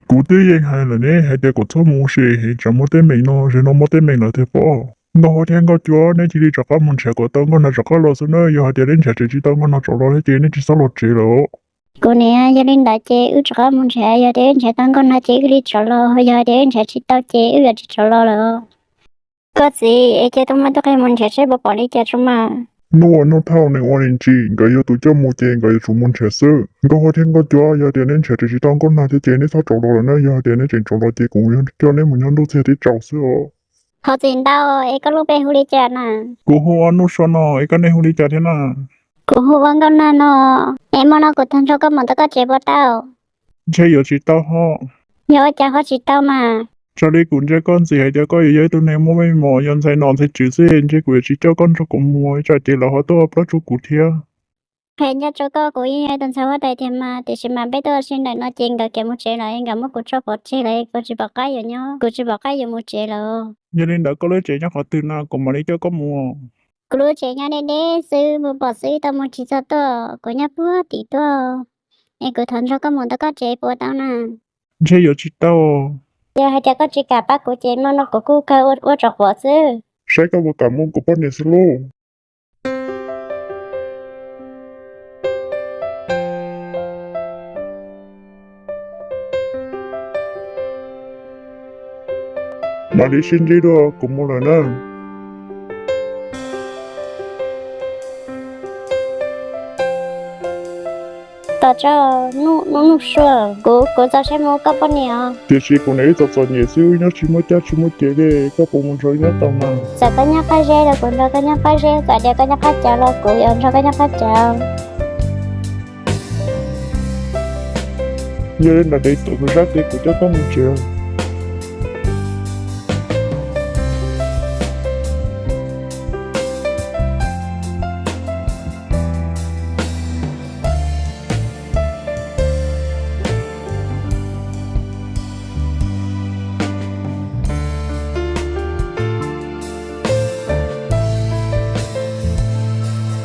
Kuv twb yeej hais lawm ne, hais tias kom txhob mus ua si, tsam muaj teeb meem no, zaum no muaj teeb meem lawm tiag pob. Nkauj Huab thiab Nkauj Cuab, neb cia li rov qab mus nrhiav kom tau Nkauj Nag rov qab los xwb na. Yog hais tias neb nrhiav tsis tau Nkauj Nag rov los thiab ces neb tsis txhob los tsev lawm. Kuv niam, yog li ntawd ces wb rov qab mus nrhiav, yog tias wb nrhiav tau Nkauj Nag ces wb li rov los, yog tias wb nrhiav tsis tau ces wb yuav tsis rov los lawm. Koj txiv, es cia tus muaj tub qhe mus nrhiav seb puas pom li cas tso mas. Hnub ua hnub thauj, neeg ua neeg ntsim, nkawd yog tus coj mus ces nkawd yuav tsum mus nrhiav xwb. Nkauj Huab thiab Nkauj Cuab, yog tias neb nrhiav tsis tau Nkauj Nag thiab ces neb txhob rov los lawm na. Yog hais tias neb tseem rov los ces kuv coj neb mus nyob ntuj txiag teb tsaus xwb os. Thov txiv ntau, es koj lub npe hu li cas na? Kuv hu ua Nuj Sua no, es koj nej hu li cas thiab na? Kuv hu ua Nkauj Nag no. Es hmo no kuv thov nrog koj mus tom koj tsev puas tau? Ntshe yuav tsis tau ho. Yog ua cas ho tsis tau mas? Raws li kuv ntsia koj ntxiv hais tias koj yuav yog ib tug neeg muaj meej mom, yog ntxhais nom ntxhais tswv xwb, ntshe kuv yuav tsis coj koj nrog kuv mus, tsam ces lawv ho tuaj ua plaub rau kuv thiab. Hais ncaj rau koj, kuv yeej yog ib tug ntxhais huab tais tiag mas, tiam sis mas peb tuaj ua si ntawm no ces nkawd khiav mus tsev lawm, nkawd muab kuv tso pov tseg lawm, kuv tsis pom qab yuav nyob, kuv tsis pom qab yuav mus tsev lawm. Yog li ntawd koj lub tsev nyob qhov twg no, kuv mam li coj koj mus. Kuv lub tsev nyob deb deb xwb, mus pom xwb, tau mus tsis txog tuaj, kuv nyob puag tim tuaj. Es kuv thov nrog koj mus tom koj tsev puas tau na? Ntshe yuav tsis tau. Yog hais tias koj tsis kam pab kuv ces hmo no kuv kuj kawg ua tsov quav xwb. Saib koj puas kam mus kuv poj niam xwb lauj. Mam li sib ntsib dua, kuv mus lawm na. Tos tso, Nuj Sua, kuv, kuv txaus siab mus ua koj poj niam os. Tiam sis kuv niam wb txom txom nyem xwb, wb nyob tsis muaj caj tsis muaj ces li, koj puas mus nrog wb nyob tau mas? Txawm koj nyob qab zeb los kuv nrog koj nyob qab zeb, txawm tias koj nyob qab cav los kuv yuav nrog koj nyob qab cav. Yog li ntawd ces tuav kuv zab ces kuv coj koj mus tsev.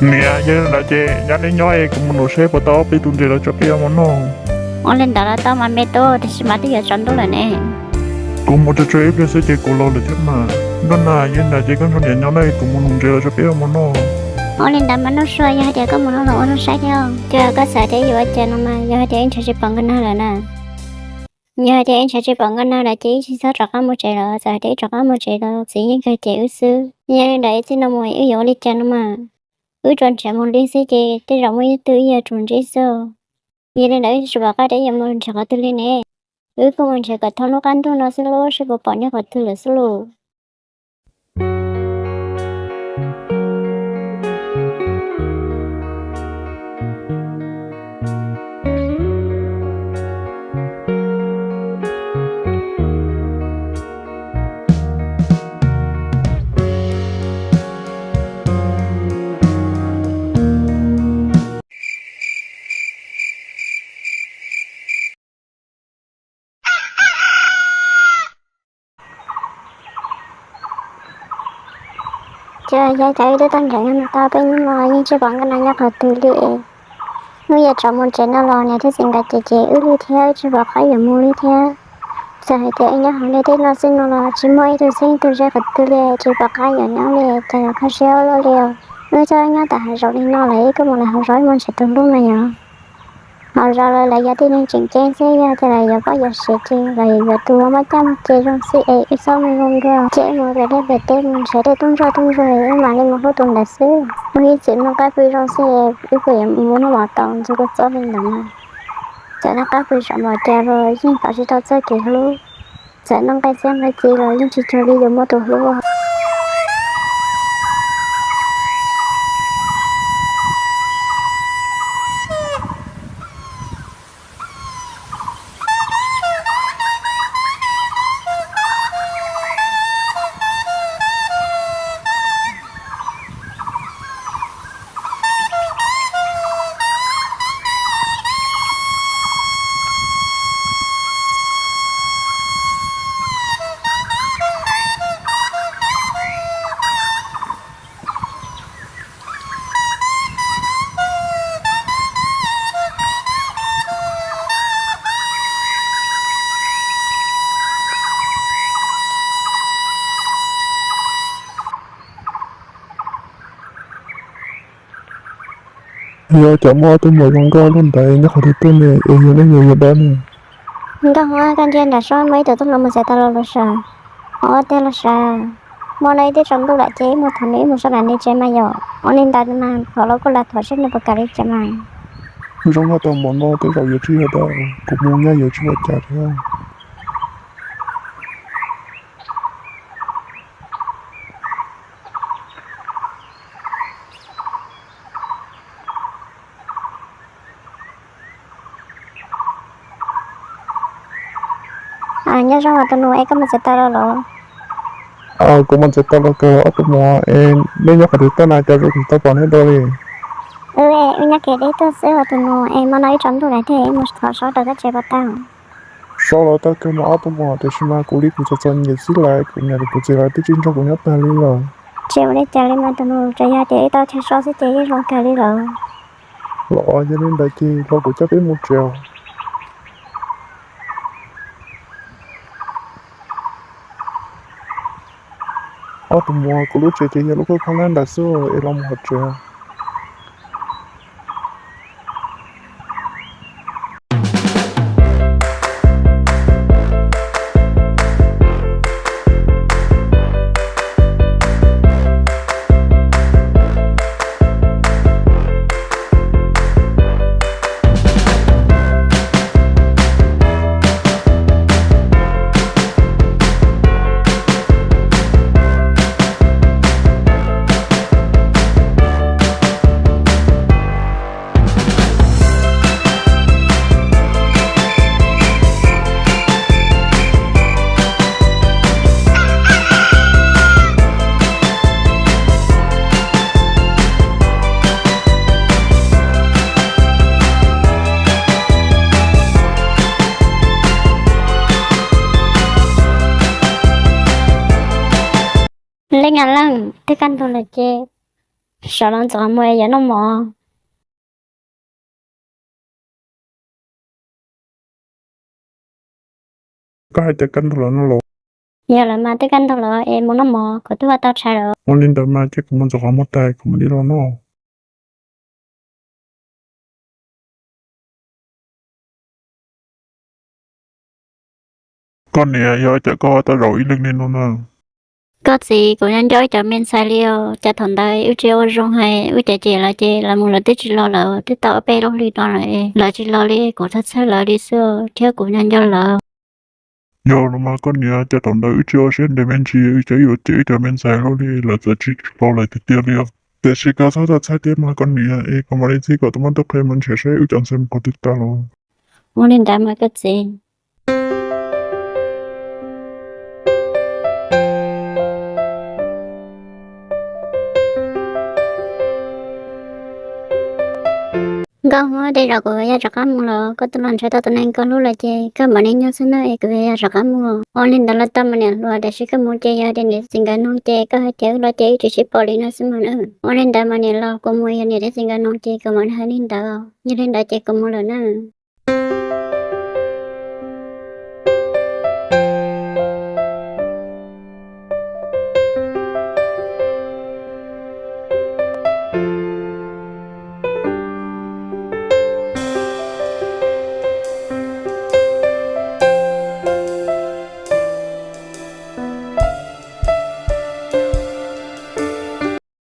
Niam, yog li ntawd ces nyob neb nyob es kuv mus nrhiav seb puas tau ob peb tus ntses los tso peb yuav mus noj. Ua li ntawd los tau mas me tub, tiam sis mas twb yuav tsaus ntuj lawm ne. Kuv mus tso tseg ib pliag xwb ces kuv los lawm thiab mas. Nkauj Nag, yog li ntawd ces koj nrog niam nyob na, kuv mus nrhiav ntses los tso peb yuav mus noj. Ua li ntawd mas Nuj Sua, yog hais tias koj mus no los ua zoo saib thiab. Ces koj xav tias yuav ua cas no mas, yog hais tias ib ntshav tsis pom Nkauj Nag lawm na. Yog hais tias ib ntshav tsis pom Nkauj Nag lawm ces ib tsis txhob rov qab mus tsev lawm, txawm hais tias wb rov qab mus tsev los txiv yeej kawg cem wb xwb. Yog li ntawd ib txij no mus wb yuav ua li cas no mas, wb tsuas nrhiav mus li xwb ces tej zaum muaj ib tug wb yuav tsum ntsib xwb. Yog li ntawd wb tsis pom qab tias yuav mus nrhiav qhov twg li ne. Wb kuj mus nrhiav kom tag lub qab ntuj no xwb lauj, seb puas pom nyob qhov twg lawm xwb lauj. Ces yog cov wb twb tau nrhiav nyob no tau peb hnub no yeej tsis pom Nkauj Nag nyob qhov twg li. Hnub yuav tsaus mus tsev no los niam thiab txiv nkawd cem cem wb li thiab, wb tsis pom qab yuav mus li thiab. Txawm hais tias wb nyob hauv liaj teb no xwb no los tsis muaj ib tug txheeb ib tug ze qhov twg li, tsis pom qab yuav nyob li, cas yuav kho siab ua luaj li os. Wb txhob nyob tau hav zoov li no lawm, wb kuj mus lawm hauv zos ib mus nrhiav tus hlub mas yog. Hauv zos lawv yog tib neeg tseem ceeb xwb, yog tias lawv yuav poj yuav sev ces lawv yuav tus muaj caj muaj ces zoo xwb es wb txhob mus zoo dua. Ces wb mus pem liaj pem teb mus nrhiav tej tub ntsuag tub ntsuag wb mam li mus hlub tus ntawd xwb. Wb ib txwm noj qab pw zoo xwb es wb kuj yuav mus noj mov tau ntxuag kua txob li ntawd na. Txawm noj qab pw tsaus npaum cas los yeej pom tsis tau txoj kev hlub. Txawm noj nqaij txiab nqaij ci los yeej tsis cuag li yuav muaj tus hlub. Yog cas muaj ob tug muam zoo nkauj luaj ntawd nyob qhov twg tuaj ne, es yog nej yuav yuav dab ne? Nkauj Huab, koj ntsia nram sab muaj ib tug tub hluas mus txiav tau los sav. Ua tiag los sav? Muaj no ib tib tsaus ntuj lawm ces ib mus thov nws ib mus sab nram nws tsev mas yom. Ua li ntawd mas thov los kuj lam thov seb nws puas kam li cas mas. Zoo nkauj tau npaum no tej zaum yuav tsis yog dab, kuv mus nyab yuav tsis ua cas thiab. Nyob zoo os tus nus, es koj mus txiav taws los los? Kuv mus txiav taws los kawg ob tug muam, es nej nyob qhov twg tuaj na, cas zoo kuv tsis tau pom nej dua li? Wb nyob kev deb tuaj xwb os tus nus, es hmo no ib tsaus ntuj lawm thiab, mus thov sob rau koj tsev puas tau? Sob los tau kawg mas ob tug muam, tiam sis mas kuv li kuv txom txom nyem xwb lawm, kuv niam kuv txiv lawv twb tsis nrog kuv nyob tag li lawm. Tsis ua li cas li mas tus nus, tsuas yog tias wb tau chaw so xwb ces yeej zoo kawg li lawm. Los yog li ntawd ces los kuv coj peb mus tsev. Ob tug muam, kuv lub tsev ces yog lub khab khab ntawd xwb, es los mus hauv tsev. Leej Nga Leej, twb kaj ntug lawm ces sawv los ntxuav mus es yuav noj mov. Koj hais tias kaj ntug lawm no los? Yog lawm mas twb kaj ntug lawm es mus noj mov, kuv twb ua tau tshais lawm. Ua li ntawd mas cia kuv mus ntxuav qhov muag tas kuv mam li los noj. Koj niam, yog cas koj ua tau zaum ib leeg li no na? Koj txiv, kuv nyob nco wb cov me ntxhais li os, cas thaum ntawd wb tsis ua zoo hais wb cov cem lawv ces lawv mus lawv twb tsis los lawm, twb tau ob peb lub hlis no lawm, lawv tsis los li, kuv txhawj txhawj lawv li xwb, thiab kuv nyob nco lawv. Yog los mas koj niam, cas thaum ntawd wb tsis ua siab ntev me ntsis, wb cov yuav cem wb cov me ntxhais luaj li, lawv txawm tsis los lawm tiag tiag li os. Tiam sis koj txhob txhawj thiab mas koj niam, es kuv mam li txib kom tus muam tuaj qhia mus nrhiav saib wb cov ntxhais mus qhov twg tag los. Ua li ntawd mas koj txiv. Nkauj Huab, tej zaum kuv yuav rov qab mus los, koj twb los ntshaw tau tus neeg koj hlub lawm ces koj mam li nyob xwb na, es kuv yuav rov qab mus. Ua li ntawd los tau mas niam hluas, tiam sis koj mus ces yog tias niam txiv nkawd nug ces koj hais tias wb los ces wb tsis sib pom li no xwb mas na. Ua li ntawd mas niam los, kuv mus yog niam thiab txiv nkawd nug ces kuv mam li hais li ntawd. Yog li ntawd ces kuv mus lawm na.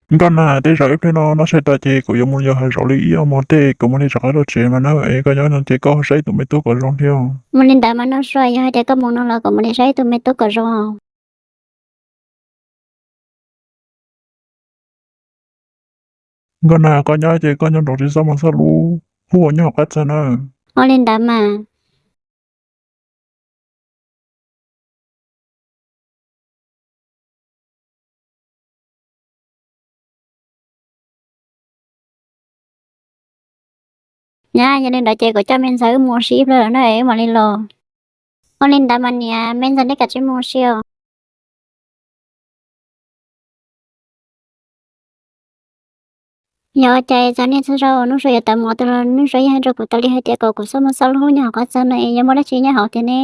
Nkauj Nag, tej zaum ib pliag no noj tshais tas ces kuv yuav mus yos hav zoov li ib ob hmos tej, kuv mam li rov qab los tsev mas na. Es koj nyob no ces koj ho saib tus me tub kom zoo thiab. Mus li ntawd mas Naj Sua, yog hais tias koj mus no los kuv mam li saib tus me tub kom zoo. Nkauj Nag, koj nyob ces koj nyob nraud tsis txhob mus txog lub hub uas nyob hauv qab txag na. Ua li ntawd mas. Nyab, yog li ntawd ces kuv coj me ntxhais wb mus ua si ib pliag lawm na, wb mam li los. Ua li ntawd mas niam, me ntxhais nej kav tsij mus ua si os. Yog ua cas txog niaj txog zaus Nuj Sua yuav tawm mus tus los Nuj Sua yeej hais rau kuv tas li hais tias kom kuv txhob mus txog lub hub nyob hauv qab txag no es yog muaj dab tsi nyob hauv tiag ne?